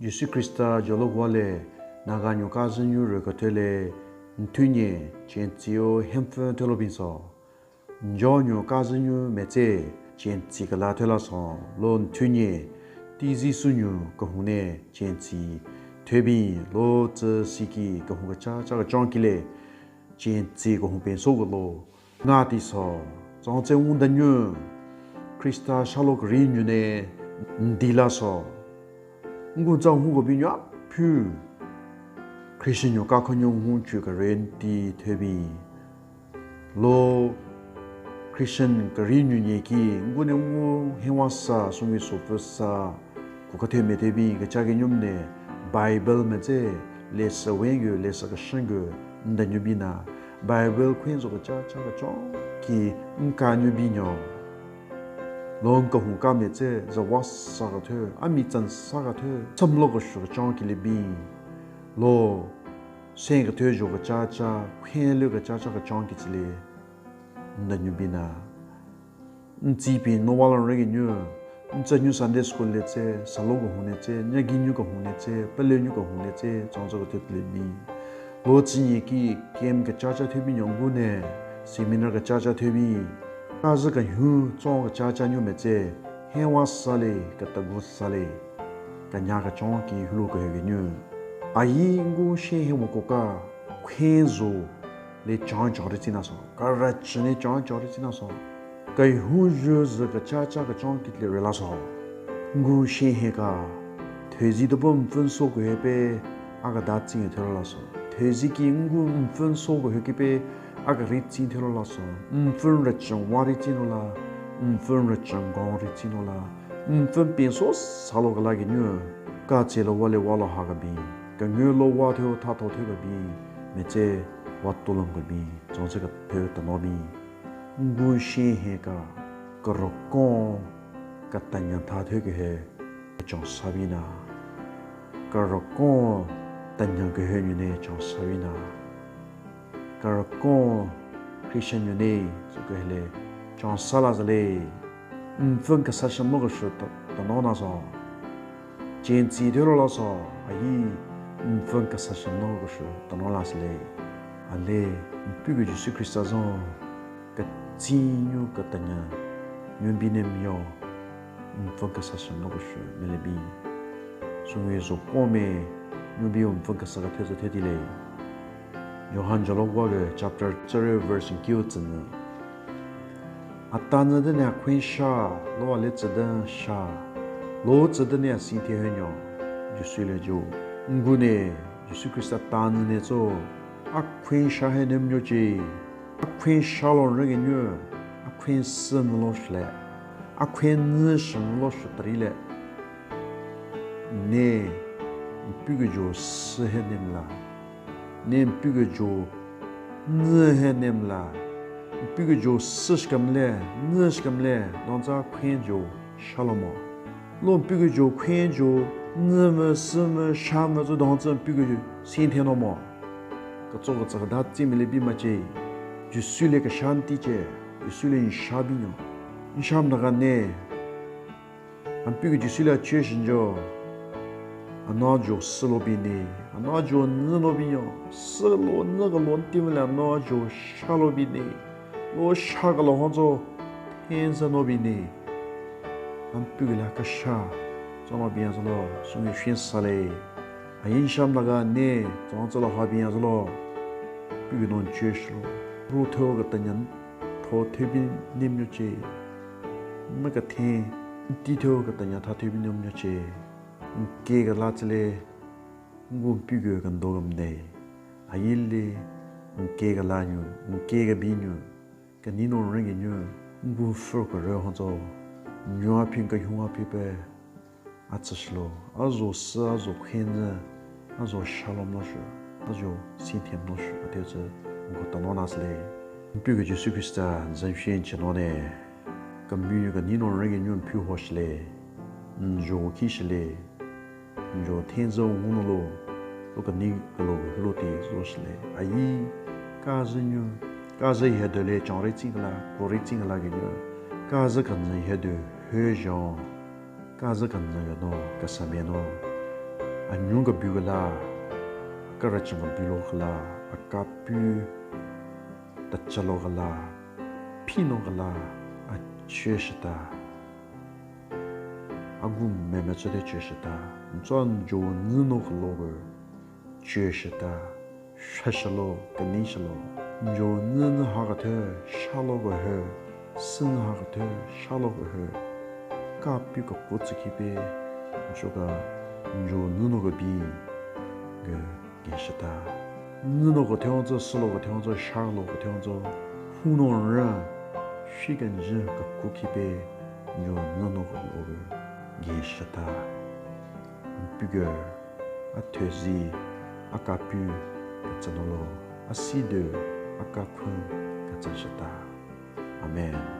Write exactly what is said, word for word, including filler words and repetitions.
Jisu Khrista jolokwale, Naga nyo kazü nyu rü kethe le, nthu nye, chentsü-o hempfü thelo bin so. Njo nyo kazü nyu metse, chentsü kala thela so, lo nthu nye, tizi su nyu kehun ne, chentsü thebin, lo tsü siki kehun kecha cha kechon kile, chentsü kehun pen so kelo, nga ti so, tsang tse wunda nyu, Khrista shalo keri nyu ne, ndi la so. Ngu tsa hu ko bi nyu a phu. Christian nyu ka kho nyu hu chu keren ti thebin. Lo Christian keri nyu nye ki, ngu ne ngu henwa sa, sungwi so pfü sa, ku ka theme thebin, kecha ke nyum ne, Bible metse, le se wen gü, le se keshen gü, nda nyu bi na, Bible khwen zo kecha cha kechon ki nka nyu bi nyo. Lo nka hon ka metse, za wa sa ka thö, a mi tsan sa ka thö, tsam lo ko shu kechon ki le bi. Lo, sen ka thö jo kecha cha, khwen le kecha cha kechon ki tsile, nda nyu bi na. Ntsi pin no wa lan re ki nyu, ntsa nyu Sunday school le tse, salo kehun ne tse, nyagi nyu kehun ne tse, pele nyu kehun ne tse, tsang tsa kethü le bi. Lo tsi nye ki camp kecha cha thebin nyo ngu ne, seminar kecha cha thebin. Kazü kehun tsang kecha cha nyu metse, henwa sa le, ketagu sa le, kenya kechon ki hulu kehü ki nyu. Ayi ngu she henwa ko ka, khwen zo, le chon chon ri tsina so, kara chine chon chon ri tsina so. Kai hu ju zu kecha cha kechon ki le re la so. Ngu she he ka, thezi de bon pfün so ko he pe, a ka da tsing thero la so. Thezi ki ngu pfün so ko he ki pe, a ka ri tsing thero la so. Pfün re chon wa ri tsino la, pfün re chon gon ri tsino la. Pfün pin so salo ka la ki nyu, ka tse lo wa le wa lo ha ka bi, ka ngu lo wa thyo tha tho thyo ka bi, metse wa to long ka bi, tsang tse ka thyo ta no bi. Ngu she he ka, ka ro kon, ka tanya tha thyo ke he, chon sa bi na. Ka ro kon, tanya ke he nyu ne chon sa bi na. Ka ro kon, Christian nyu ne, so ke he le, chon sa la za le. Pfün kesa shen lo ko shu ta, ta no na so. Chentsü thero la so, ayi, pfün kesa shen lo ko shu ta no la se le. A le, mpu ke Jisu Khrista zon, ketsin nyu ketanya, nyu bi ne myo, pfün kesa shen lo ko shu, me le bi. Sungwi zo po me, nyu bi pfün kesa ka thezi thedi le. Johan jalo wa ge chapter three verse kyo tsü nü. Ata nü de ne a khwen sha, lo a le tsü de sha, lo tsü de ne a sin the hü nyo, Jisu le jo. Ngu ne, Jisu Khrista ta nü ne tso, a khwen sha he ne myo che, a khwen sha lo re ge nyu, a khwen sü nü lo shle, a khwen nü shen lo shu tari le. Ne, mpu ke jo sü he ne mla. Ne mpu ke jo, nü he ne mla. Mpu ke jo sü shikemle, nü shikemle, dang tsa khwen jo sha lo mo. Lo mpu ke jo khwen jo, nü mü, sü mü, sha mü, zo dang tsa mpu ke jo, sin the no mo. Ketso ketsa keda tsi me le bi ma che. Jisu le kesha nti che, Jisu le nsha bi nyo. Nsha mda ka ne, Anpu ke Jisu le church njo. Ana jo sü lo bi ne. Ana jo nü lo bi nyo. Sü lo nü ke lo nti mü le ana jo sha lo bi ne. Lo sha ke lo hon zo. Ten sü lo bi ne. Anpu ke le kesha. Zo lo bi ya zo lo. Sü nge shin sa le. Ayin sham la ga ne. Zo zo lo ha bi ya zo lo. Pu ke non church lo. Ro tho ke tanyan. Tho thebin ne myo che. Mekethen, nti thyo ketanya tha thyo binyon nyo che. Nke kela tsü le, ngu mpu ke kendo kemde. Ayile, nke kela nyu, nke kebi nyu. Keni no renge nyu, ngu fur kere hon zo. Nyu aphi ke hyung aphi pe. A tsü shilo, a zo sü, a zo khwenze, a zo shalom no shu, a zo sinthem no shu, a teo tsü, nko tano na sü le. Mpu ke Jisu Khrista, zan shen che no ne. Kemyu nyu keni no renge nyu mpu ho shile, njo ki shile, njo tenzü ngu no lo, lo keni kelo lo te zo shile. Ayi, kazü nyu, kazü he de le chang re tsing la, ko re tsing la ke nyu, kazü kenzü he de he jan, kazü kenzü yo no, kasa me no. Anyun kebu kela, aka rachün kebu lo kela, aka pu tacha lo kela, phi no kela, a chü shita. A gu meme chü de chü shita. Ntsü njo nyü no kelo ke chü shita. Shashalo, kenishalo. Njo nyü nyü ha kethe, shalo ke he. Sü nyü ha kethe, shalo ke he. Ka pu ka pu tsü ki pe, ncho ka njo nyü no ke bi, ge, ge shita. Nyü no ke thyo tsü, sü lo ke thyo tsü, sha lo ke thyo tsü, hu no ren, shi kenjü ka pu ki pe, njo nyü no ke lo ke, ge shita. Pu ge, a thezi, a ka pu, ka tsü no lo, a si de, a ka khun, ka tsü shita. Amen.